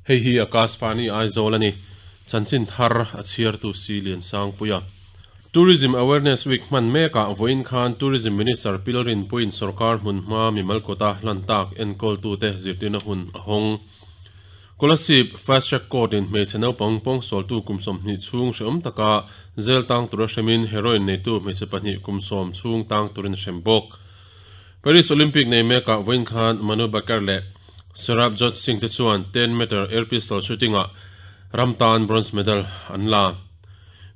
Hei hi Akashvani Aizawl a ni. Chanchin thar a chhiartu si Liansangpuia. Tourism Awareness Week hman mekah vawiin khan Tourism Minister Pilrin Puiin sorkar hmunhma mimal kawta hlan tak enkawltute zirtirna hun a hawng. Kolasib Fast Track Court in hmeichhe naupang pawngsualtu kum 20 chhung hrehawm taka zel tang tura hremin heroin neitu hmeichhe pahnih kum 10 chhung tang turin hrem bawk. Paris Olympic nei mekah vawiin khan Manu Bhaker leh Sarabjot Singh te chuan 10 meter air pistol shooting ah ram tan bronze medal an la.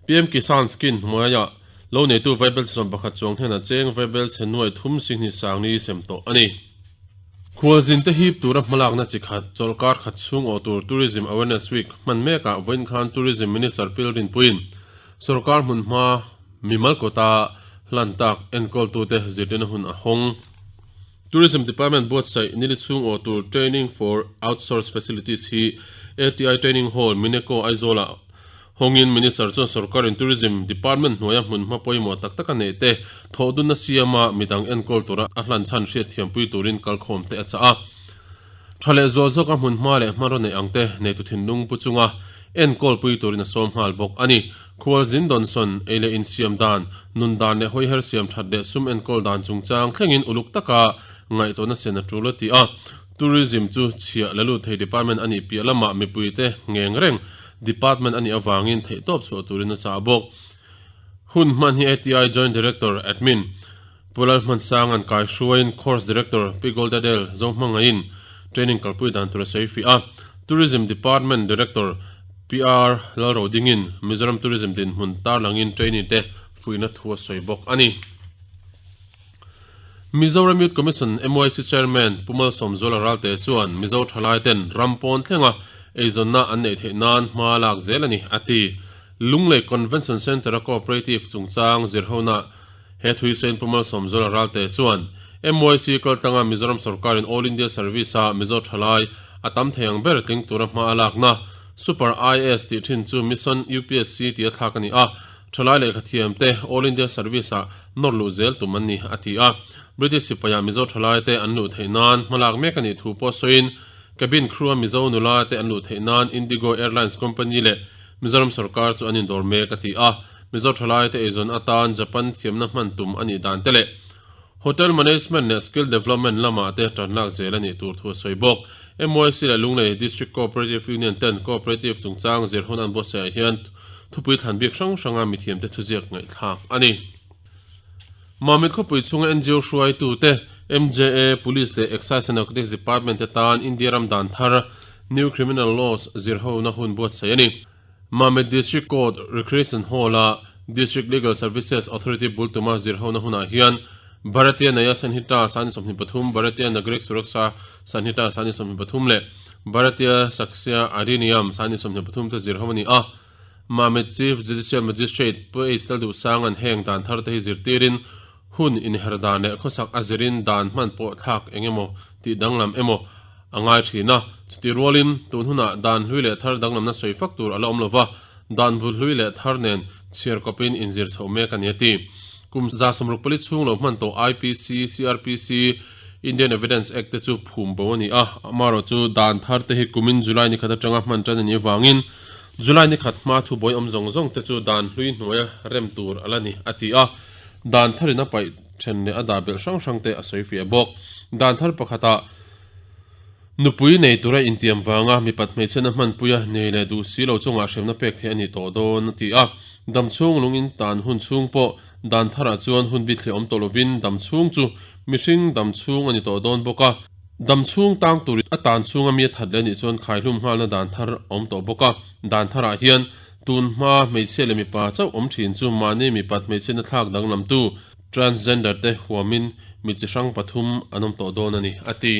PM Kisan Scheme hnuaiah lo neitu vaibel che 11 chuang hnenah cheng vaibel che nuai thum sihni sangni sem tawh a ni. Khualzin te hip tura hmalakna chi khat chawlhkar khat chhung awh tur Tourism Awareness Week hman mekah vawiin khan Tourism Minister Pilrinpuiin sorkar hmunhma mimal kawta hlan tak enkawltute zirtirna hun a hawng. Tourism Department buatsaih nili chhung awh tur Training for Outsource Facilities hi ATI Training Hall, Mineco, Aizawl-ah Hawngin Minister chuan sorkarin Tourism Department hnuaia hmunhma pawimawh tak tak a neih te thawhdunna siama midang enkawl tura a hlan chhan hriatthiampui turin kalkhawm te a chah a. Tha leh zual zawka hmunhma leh hmanraw neih ang te neitu thinlung pu chunga enkawlpui turin a sawm nghal bawk a ni. Khualzin Donson, ei leh insiam dan, nun dan leh hawiher siam that leh sum enkawl dan chungchang thlengin uluk taka ngaihtuahna sen a tul a ti a. Tourism chu chhiah la lut thei department a nih piah lamah mipuite ngeng reng Department a nih avangin theihtawp chhuah turin a chah bawk. Hun hman hi ATI Joint Director, Admin, Pu Lalhmansanga'n kaihruaiin Course Director Pi Goldadel Zohmangaiin training kalpui dan tur a sawi fih a. Tourism Department Director PR Lalrodingin Mizoram Tourism dinhmun tarlangin trainee te fuihna thu a sawi bawk a ni. Mizoram Youth Commission, MYC, Chairman Pu Malsawmzuala Ralte chuan Mizo thalai ten ram pawn thlenga eizawnna an neih theih nan hma lak zel a ni, a ti. Lunglei Convention Centre-a Cooperative chungchang zirhona he thui sawiin Pu Malsawmzuala Ralte chuan MYC kaltlanga Mizoram sorkarin All India Service-a Mizo thalai a tam thei ang ber tling tura hma a lakna Super IAS tih thin chu Mission UPSC tia thlak a ni a, Thalai lehkhathiam te All India Service ah nawr luh zel tum an ni, a ti a. British sipaia Mizo thalai te an luh theih nan hmalak mek a nih thu pawh sawiin, Cabin crew a Mizo nula te an luh theih nan Indigo Airlines company leh Mizoram sorkar chu an indawr mek, a ti a. Mizo thalai te eizawn atan Japan thiamna hman tum a nih dan te leh Hotel Management leh Skill Development lamah te tanlak zel a nih tur thu a sawi bawk. MYC leh Lunglei District Cooperative Union ten Cooperative chungchang zir hun an buatsaihah hian thupui thlan bik hrang hranga mithiamte thuziak ngaihthlak a ni. Mamit khawpui chhunga NGO hruaitute, MJA, Police leh Excise and Narcotics Department te tan India ram dan thar New Criminal Laws zirhona hun buatsaih a ni. Mamit District Court Recreation Hall-a District Legal Services Authority bul tuma zirhona hunah hian Bharatiya Nyaya Sanhita sani 23, Bharatiya Nagrik Suraksha Sanhita sani 23 leh Bharatiya Sakshya Adhiniyam sani 23 te zirho a ni a. Mamit Chief Judicial Magistrate Pu H Lalduhsanga'n heng dan thar te hi zirtirin hun inher dan leh khawsak a zirin dan hman pawh thlak eng emaw tih danglam emaw a ngai thin a. Chutih rualin, tun hunah dan hlui leh thar danglamna sawi fak tur a la awm lo va, dan bul hlui leh thar nen chhiar kawpin inzir chhoh mek a ni a ti. Kum 64 chhung lo hman tawh IPC, CrPC, Indian Evidence Act te chu phum bo a ni a, amaherawhchu dan thar te hi kumin July ni khat atanga hman tan a nih avangin July ni khat hma thubuai awm zawng zawng te chu dan hlui hnuaia rem tur a la ni a ti a. Dan tharin a paih then leh a dah belh hrang hrang te a sawi fiah bawk. Dan thar pakhatah nupui nei tura intiam vanga mipat hmeichhiatna hmanpuia nei leh duh si lo chungah hremna pek theih a ni tawh dawn a ti a. Dam chhung lung in tan hun chhung pawh dan tharah chuan hun bithliah awm tawh lovin dam chhung chu mihring dam chhung a ni tawh dawn bawk a. Dam chhung tang tur a tan chhunga mi a that leh nih chuan khaihlum nghalna dan thar a awm tawh bawk a. Dan tharah hian Tun hma hmeichhia leh mipa chauh awm thin chu mahni mipat hmeichhiatna thlak danglamtu transgender te huamin mi chi hrang pathum an awm tawh dawn a ni, a ti.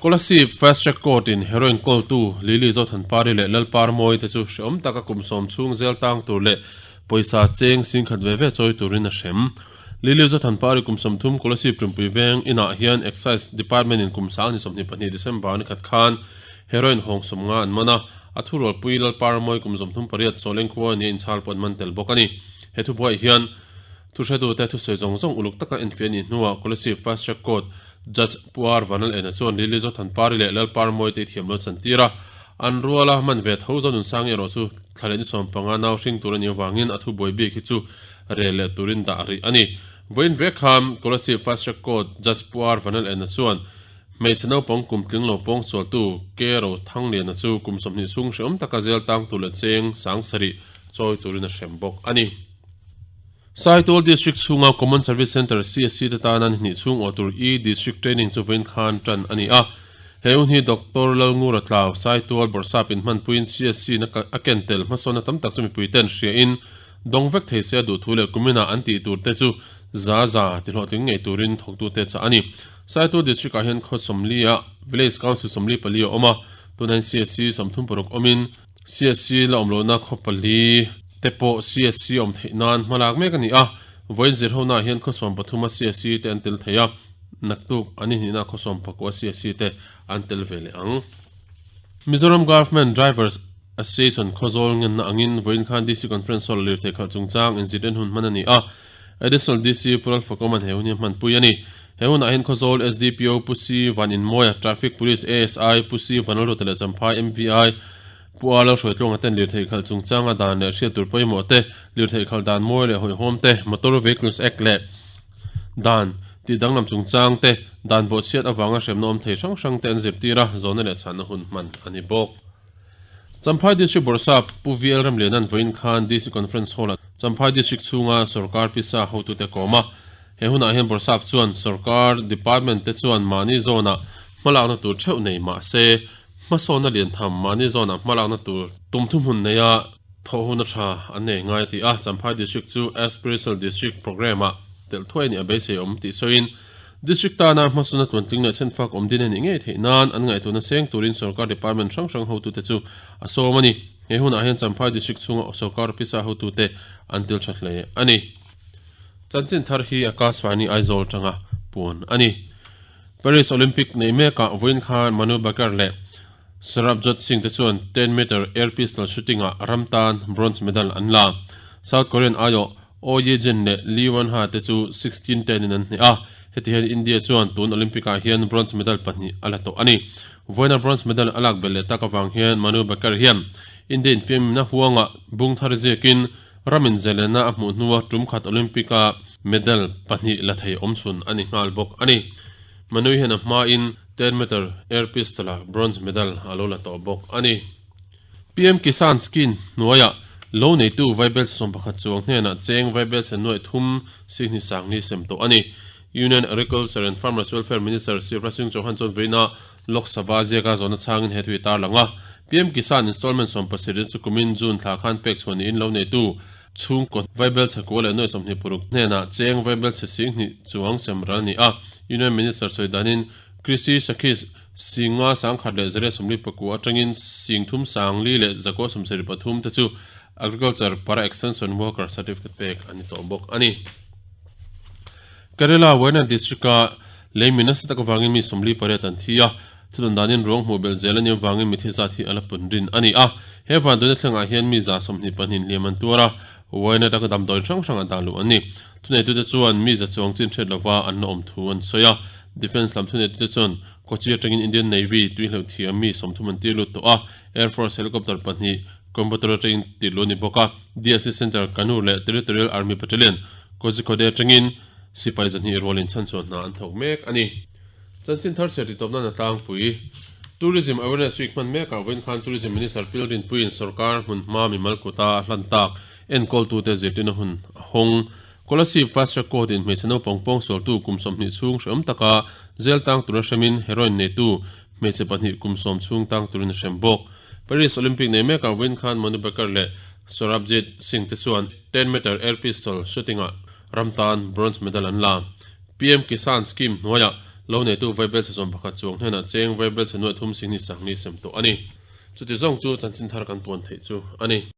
Kolasib Fast Track Court in heroin kawltu Lily Zothanpari leh Lalparmawi te chu hrehawm taka kum 10 chhung zel tang tur leh pawisa cheng 10,000 ve ve chawi turin a hrem. Lily Zothanpari kum 30 Kolasib Tumpui veng inah hian Excise Department in kum sang ni 22 December ni khat khan heroin hawng 50 an man a, A thurualpui Lalparamawi kum 38 Sawleng khua nia inchhal pawh an man tel bawk a ni. He thubuaiah hian thuhretute thusawi zawng zawng uluk taka enfiah a nih hnuah Kolasib Fast Track Court Judge Pu R Vanlalena chuan Lily Zothanpari leh Lalparamawi te i thiamlo chantir a. An ruala man ve tho Zonunsangi erawh chu thla leh ni 15 nau hring tur a nih avangin a thubuai bik hi chu rel leh turin dah rih a ni. Vawiin vek kha Kolasib Fast Track Court Judge Pu R Vanel Enna chuan hmeichhe naupang kum tling lo pawng sualtu Ke Ro Thangliana chu kum 20 chhung hrehawm taka zel tang tur leh cheng 7000 chawi turin a hrem bawk a ni. Saitual District chhunga Common Service Centre, CSC, te tana ni hnih chhung awh tur E-District Training chu vawiin khan tan a ni a. He hun hi Doctor Lalngura Tlau, Saitual Bawrhsap inhmanpuiin CSC na a ken tel hmasawnna tam tak chu mipui ten hriain dawng vek thei se a duh thu leh kuminah an tih tur te chu za za ti hlawhtling ngei turin thawktute chah a ni. Saitual District ah hian khaw 40 ah Village Council 44 a awm a, tunah hian CSC 36 awmin CSC la awm lohna khaw pali te pawh CSC awm theih nan hma lak mek a ni a, vawiin zir hona ah hian khaw 13 a CSC te an tel thei a, naktuk an inhnihna khaw 19 a CSC te an tel ve leh ang. Mizoram Government Drivers Association Khawzawl ngenna angin vawiin khan DC Conference Hall lirthei khalh chungchang inzirlen hun hman a ni a, Additional DC Pu Lalfakawman he hun hi a hmanpui a ni. He hunah hian Khawzawl SDPO Pu Si Van Inmawia, Traffic Police ASI Pu Si Vanlalruata leh Champhai MVI Pu A Lalhruaitluanga ten lirthei khalh chungchanga dan leh hriat tur pawimawh te, lirthei khalh dan mawi leh hawihhawm te, Motor Vehicles Act leh dan tih danglam chungchang te, dan bawhchhiat avanga hremna awm thei hrang hrang te an zirtir a, zawhna leh chhanna hun hman a ni bawk. Champhai District Bawrhsap Pu VL Ramliana'n vawiin khan DC Conference Hall-ah Champhai District chhunga sawrkar pisa hotute kawm a. He hunah hian Bawrhsap chuan sawrkar department te chuan mahni zawnah hmalakna tur theuh nei mah se, hmasawnna lian tham mahni zawnah hmalakna tur tum thuhmun neia thawh hun a tha an nei ngai a ti a. Champhai District chu Aspirational District Programme-ah telh thuai a nih a beisei awm tih sawiin, District tana hmasawnna tluantling leh chhenfak awm din a nih ngei theih nan an ngaihtuahna seng turin sawrkar department hrang hrang hotute chu a sawm a ni. He hunah hian Champhai District chhunga sawrkar officer hotute an til tha hle a ni. Chanchin thar hi Akashvani Aizawl tanga puan a ni. Paris Olympic nei mekah vawiin khan Manu Bhaker leh Sarabjot Singh te chuan 10 meter air pistol shooting ah ram tan bronze medal an la. South Korean aiawh Oh Ye Jin leh Lee Wan Ha te chu 16-10 in an hneh a, heti hian India chuan tun Olympic ah hian bronze medal pahnih a la tawh a ni. Vawiina bronze medal a lak belh leh tak avang hian Manu Bhaker hian India infiamna huangah bung thar ziakin ramin zelena a hmuh hnua tum khat Olympic a medal pahnih la thei awmchhun a ni nghal bawk a ni. Manu hian a hmain 10 meter air pistol ah bronze medal a lo la tawh bawk a ni. PM Kisan Scheme hnuaiah lo neitu vaibelchhe 11 chuang hnenah cheng vaibelchhe nuaih thum sihni sangni sem tawh a ni. Union Agriculture and Farmers Welfare Minister Shivraj Singh Chauhan chuan vawiina Lok Sabha ziaka zawhna chhangin he thu hi tarlang a. PM Kisan installment 70 chu kumin June thla khan pek chhuah niin lo neitu chhungkaw vaibelchhe kua leh nuaih 26 hnenah cheng vaibelchhe singhnih chuang sem ral a ni a. Union Minister sawi danin Krishi Sakhis Singa 1144 atangin sing thum sang li leh zakua 73 te chu Agriculture Para Extension Worker Certificate pek a ni tawh bawk a ni. Kerala Wayanad District-a lei mi nasa tak avangin mi 48 an thi a, thilun danin ruang hmuh belh zel a nih avangin mithi zat hi a la pun rin a ni a. He vanduaina thlengah hian mi 122 hliam an tuar a, Wayanad-a damdawi hrang hrang a dah luh an ni. Thuneitute chuan mi za chuang chin hriat lova an la awm thu an sawi a. Defence lam thuneitute chuan Kochi atangin Indian Navy tui hleuh thiam mi 30 an tir lut tawh a, Air Force helicopter pahnih Coimbatore atangin tir luh a ni bawk a. DSC Centre Kannur leh Territorial Army Battalion Kozhikode atangin sipai 200 rualin chhanchhuah hna an thawk mek a ni. Chanchin thar chhiar titawp nan a tlangpui. Tourism Awareness Week hman mekah vawiin khan Tourism Minister Pil Rinpuiin sorkar hmunhma mimal kuta a hlan tak enkawltute zirtirna hun a hawng. Kolasib Fast Track Court in hmeichhe naupang pawngsualtu kum 20 chhung hrehawm taka jail tang tura hremin heroin neitu hmeichhe pahnih kum 10 chhung tang turin a hrem bawk. Paris Olympic nei mekah vawiin khan Manu Bhaker leh Sarabjit Singh te chuan 10 meter air pistol shooting ah ram tan bronze medal an la. PM Kisan Scheme hnuaiah lo neitu vaibelchhe 11 chuang hnenah cheng vaibelchhe nuaih thum singni sangni sem tawh a ni. Chuti zawng chu chanchin thar kan puan theih chu a ni.